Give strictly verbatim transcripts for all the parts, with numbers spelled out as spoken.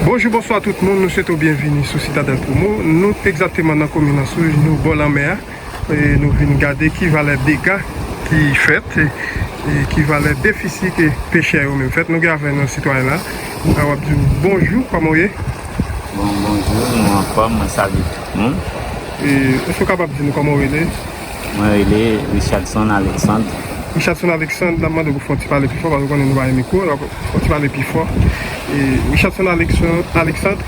Bonjou, bonswa tout moun, nou swete w byenvini sou Sitadèl Promo. Nou egzakteman nan komin Ansouj, nou bò lanmè a. E nou vin gade ki valè dega ki fèt, e, e ki valè defisi ke pechè yo menm fèt. Nou gen avè nou sitwayen la. Sa w ap di w bonjou, kòman w ye? Bon, bonjou, nou anfòm, mwen salye tout moun. E, èske w kapab di nou kòman w rele? Mwen rele Richardson Alexandre. Richardson Alexandre, n ap mande w pou fè yon ti pale pi fò, paske w konnen nou pa gen mikwo, donk fè yon ti pale pi fò. E, Richardson Alexandre, Alexandre,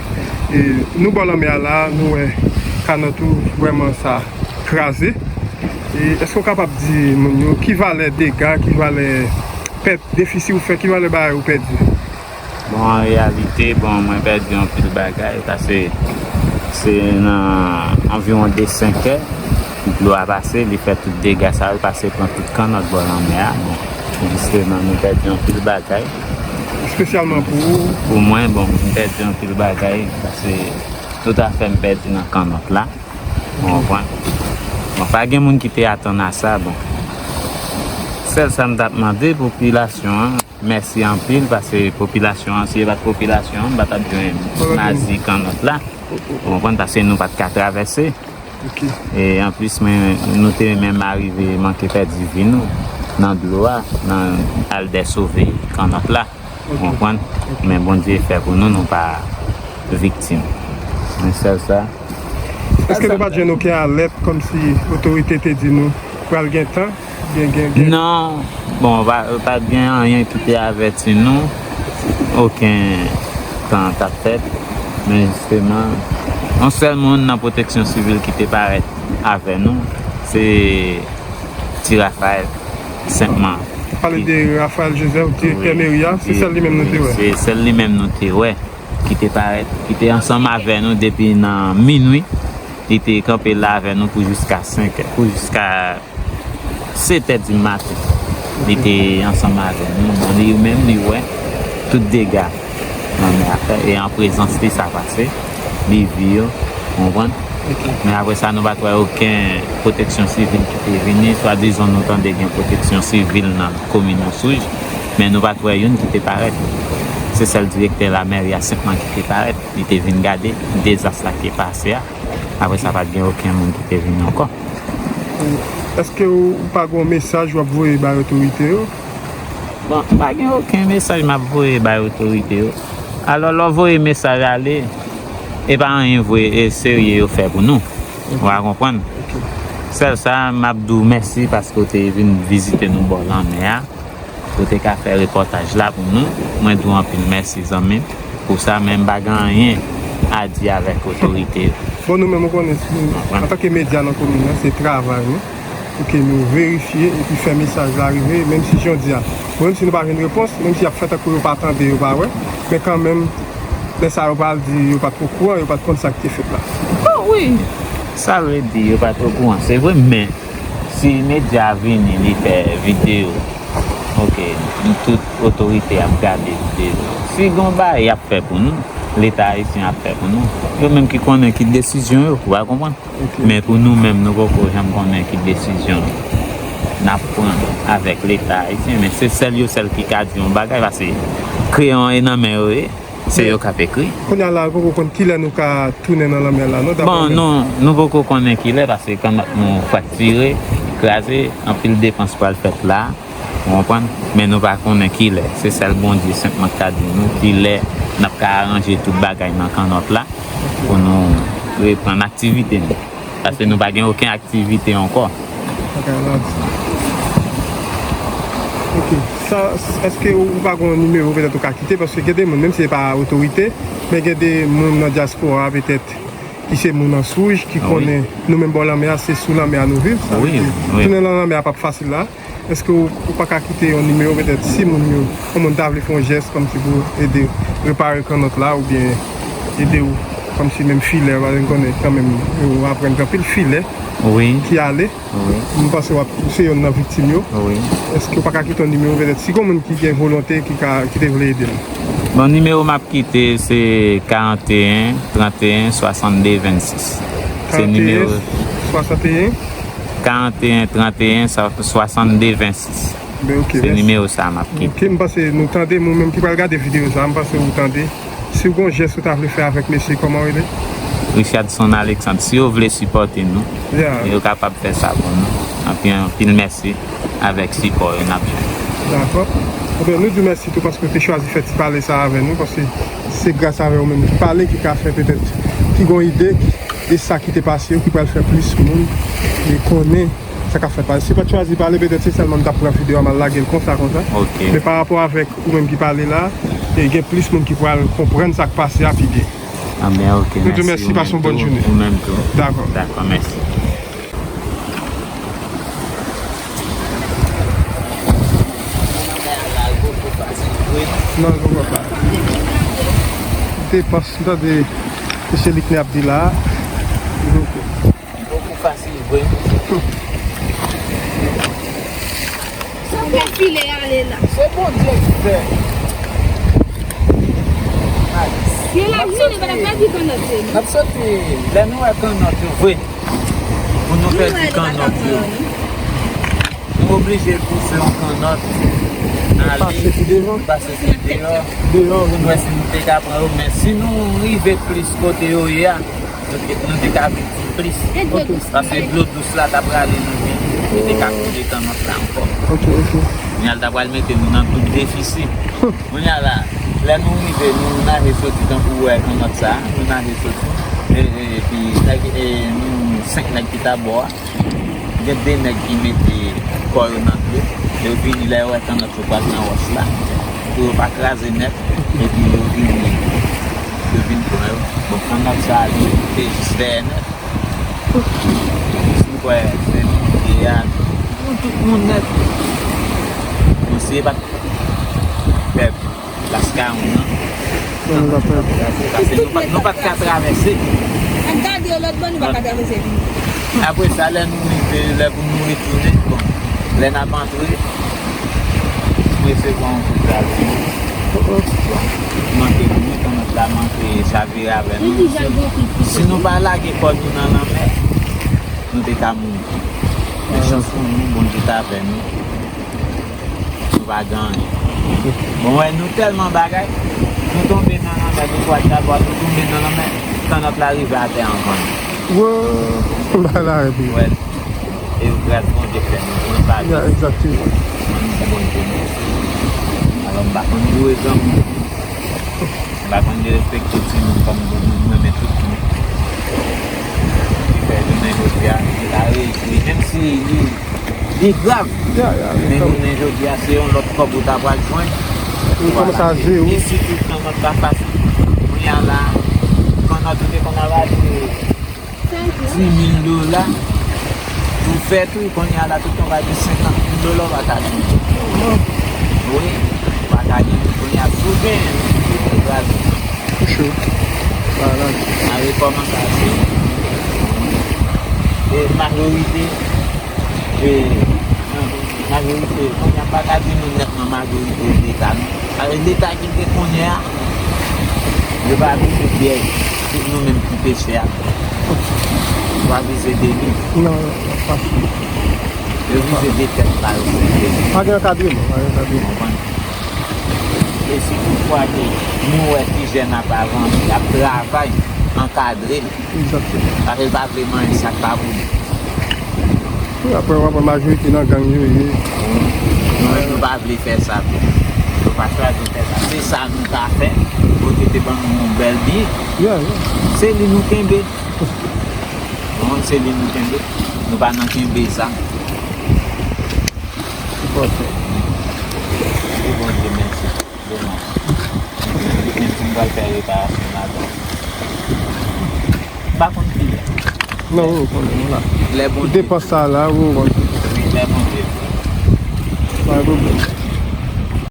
e, nou bò lanmè a la, nou wè kanòt ou vrèman sa kraze. E, èske w kapab di moun yo ki valè dega, ki valè pèt, defisi ou fè, ki valè bagay ou pèdi? Bon, an reyalite, bon, mwen pèdi anpil bagay, paske se nan anviwon de senk è, dlo a pase, li fè tout dega sa yo, pase pran tout kannòt bò lanmè a. Bon, jisteman, nou pèdi anpil bagay. Espesyalman pou ou? Pou mwen, bon, m pèdi anpil bagay, paske tout afè m pèdi nan kannòt la. Ou konprann? Bon, pa gen moun ki te atann a sa, bon. Sèl sa m t ap mande popilasyon an, mèsi anpil, paske popilasyon an, si e pa t popilasyon an, m pa t ap jwenn mazi kannòt la. Ou konprann? Paske nou pa t ka travèse. E anplis, mwen, nou te menm arive manke pèdi vi nou nan dlo a, nan al dèsove kannòt la. Ou konprann? Men Bondye fè pou nou, nou pa viktim. Men sèl sa. Èske nou pa t jwenn okenn alèt kòmsi otorite te di nou pral gen tan? Gen, gen, gen. Non. Bon, pa, pa t gen anyen ki te avèti nou. Okenn tan t ap fèt. Men jisteman, yon sèl moun nan pwoteksyon sivil ki te parèt avè nou, se Ti Rafael, senpman. Pale de Rafael Joseph, direktè meri a, se sèl li menm nou te wè. Se sèl li menm nou te wè ki te parèt, ki te ansanm avè nou depi nan minwi. Li te kanpe la avè nou pou jiska senk è, pou jiska sèt è di maten. Li te ansanm avè nou. Bon, li menm, li wè tout dega lanmè a fè. E an prezans li, sa pase. Li vi yo, ou konprann? Men apre sa, nou pa t wè okenn pwoteksyon sivil ki te vini. Swadizan nou tande gen pwoteksyon sivil nan komin Ansouj, men nou pa t wè youn ki te parèt. Se sèl direktè lamèri a senpman ki te parèt. Li te vin gade dezas la ki te pase a. Apre sa, pa t gen okenn moun ki te vini ankò. Èske ou pa gen yon mesaj w ap voye bay otorite yo? Bon, pa gen okenn mesaj m ap voye bay otorite yo. Alò, lè w voye mesaj ale, e pa anyen vre e serye yo fè pou nou. Ou a konprann? Sèl sa, m ap di w mèsi paske w te vin vizite nou bò lanmè a. Ou te ka fè repòtaj la pou nou. Mwen di w anpil mèsi, zanmi m, pou sa, men m pa gen anyen a di avèk otorite yo. Bon, nou menm, ou konnen, antanke medya nan komin nan, se travay nou pou ke nou verifye epi fè mesaj la rive, menm si jan di a. Bon, menm si nou pa jwenn repons, menm si y ap fè tankou yo pa tande, yo pa wè, men kanmenm, lè sa yo pral di yo pa t okouran, yo pa t konn sa k te fèt la. Oh, wi, sa vle di yo pa t okouran, se vre, men si medya vini, li fè videyo, oke, nou tout otorite ap gade videyo. Si gon bagay y ap fè pou nou, Leta ayisyen ap fè pou nou, yo menm ki konnen ki desizyon yo, ou a konprann? Men pou nou menm, nou poko janm konnen ki desizyon n ap pran avèk Leta ayisyen, men se sèl yo sèl ki ka di yon bagay, paske kreyon e nan men yo ye, se yo k ap ekri. Kounye a la, nou poko konn kilè nou ka tounen nan lanmè la, non? Bon, nou, nou poko konnen kilè, paske kannòt nou fraktire, kraze, anpil depans pral fèt la. Ou konprann? Men nou pa konnen kilè. Se sèl Bondye senpman k ka di nou kilè n ap ka aranje tout bagay nan kannòt la pou nou reprann aktivite nou. Paske nou pa gen okenn aktivite ankò. Ok. Sa, èske ou pa gen yon nimewo petèt ou ka kite? Paske gen de moun, menm si se pa otorite, men gen de moun nan dyaspora petèt ki se moun Ansouj, ki konnen nou menm bò lanmè a, se sou lanmè a nou viv. Sa vle di, tounen nan lanmè a p ap fasil la. Èske ou, ou pa ka kite yon nimewo, petèt, si moun yo, yon moun ta vle fè yon jès kòmsi pou ede repare kannòt la, oubyen ede w kòmsi menm filè, paske m konnen kanmenm, yo aprann gen anpil filè ki ale. M panse w ap, ou se yonn nan viktim yo. Èske ou pa ka kite yon nimewo, petèt, si gen yon moun ki gen volonte, ki ka, ki te vle ede m? Bon, nimewo m ap kite, se karanteyen, tranteyen, swasannde, vennsis. Se nimewo. Swasanteyen? Karanteyen, tranteyen, swasannde, vennsis. Se nimewo sa a m ap kite. Ok, m panse nou tande, moun menm ki pral gade videyo sa a, m panse ou tande. Si w gon jès ou ta vle fè avèk mesye, kòman w rele? Richardson Alexandre. Si yo vle sipòte nou, yeah, yo kapab fè sa pou nou. Anpil, anpil mèsi avèk sipò yo n ap jwenn. Dakò. Ebyen, nou di w mèsi tou paske w te chwazi fè ti pale sa avè nou, paske se gras avè w menm ki pale, ki ka fè petèt, ki gon ide de sa ki te pase yo, ki pral fè plis moun e konnen sa k ap fèt. Paske si w pa t chwazi pale, petèt se sèlman m t ap pran videyo a, m al lage l konsa, konsa. Ok. Men pa rapò avèk ou menm ki pale la, e gen plis moun ki pral konprann sa k pase a pi byen. Anben, ok, nou di w mèsi, mèsi, pase yon bòn jounen. Ou menm tou. Dakò. Dakò, mèsi. Non, non, non, pa. Depans, m tande mesye Liknè ap di la. Bokou fasil vre. Sa w fè file ale la? Se Bondye ki fè. Gen lajounen, nou pa ta pèdi kannòt yo, non? N ap soti, lè nou wè kannòt yo vre, pou nou pèdi kannòt yo. Nou oblije pouse yon kannòt ale, pase pi devan, pase pi deyò, pou n wè si nou te ka pran yo. Men si nou rive plis kote yo ye a, nou te, nou te ka viktim plis. Ok. Paske dlo dous la t ap rale nou vin, li te ka koule kannòt la ankò. Ok, ok. Kounye a, l ta pral mete nou nan tout defisi. Kounye a la, lè nou rive, nou naje soti, tankou w wè kannòt sa, nou naje soti. E, e, epi, nèg, e, nou senk nèg ki t abò a. Gen de nèg ki mete kò yo nan dlo, yo vini lè yo wè kannòt yo pral nan wòch la, pou yo pa kraze nèt, epi yo vini, yo vin pran yo. Bon, kannòt sa a, li te jis dèyè nèt. Si w kwè, se li ki te a, nou tout moun nèt. Bon, si e pa t pèp Laskawon nan. Nan nou pa pèp. Paske nou pa, nou pa t ka travèse. N ap gade yo lòt bò, nou pa ka travèse vini. Apre sa, lè nou rive, lè pou nou retounen, bon, lè n ap antre, nou resevwa yon kout bal. Oh, oh. Bon, manke nou, kannòt la manke chavire avè nou. Si, si nou pa lage kò nou nan lanmè, nou te ka mouri. Men chans pou nou, Bondye t avè nou. Nou pa gen anyen. Bon, wè, nou tèlman bagay, nou tonbe nan lanmè, nou kwat dabò, nou tonbe nan lanmè, kannòt la rive atè anvan nou. Wo, bagay la epi. Wè, e gras Bondye fè nou, nou pa egzakteman. Ann di Bondye mèsi. Alò, m pa konn boure granmoun. M pa konn derespekte timoun kòm granmoun, m renmen tout moun. Ki fè jounen jodi a, li la rejwi, menm si li, li grav. Ya, ya, men jounen jodi a, se yon lòt kòb ou ta pral jwenn. Ou kòmanse a jere, wi. Isi tout nan nòt pa fasil. Kounye a la, kannòt ou te konn ap achte dis mil dola pou fè tou, kounye a la tout moun pa gen senkant mil dola, ou pa ka gen. Wi, ou pa ka gen, kounye a si w gen, ou kraze. Pou cho. Vwala. A rekòmanse. E majorite, e, majorite, kounye a m pa ka di nou nètman majorite Leta, non. Avèk Leta ki gen kounye a, yo pa vize byè, se nou menm ki pechè a. Yo pa vize de li. Non, non, pa si. Yo vize de tèt pa yo. Pa gen ankadreman, pa gen ankadreman. Konprann? E si toutfwa ke nou wè ti jèn ap avanse, ap travay, ankadre l. Egzakteman. Paske l pa vle manyen sa k pa pou li. Wi, apre w ap wè majorite nan gang yo ye. Nou menm nou pa vle fè sa tou. Nou pa chwazi fè sa. Se sa nou ka fè. Bondye te ban nou yon bèl byen. Yeah, yeah. Se li nou kenbe. Bon, se li nou kenbe. Nou pa nan kenbe sa. Sipòte. Di Bondye mèsi. Demen. Menm si m pral fè reparasyon lajan. M pa konn kilè. Non, wi, ou konnen, nou la. Lè Bondye. Depans sa la, wi, ou konnen. Wi, lè Bondye. Pa gen pwoblèm.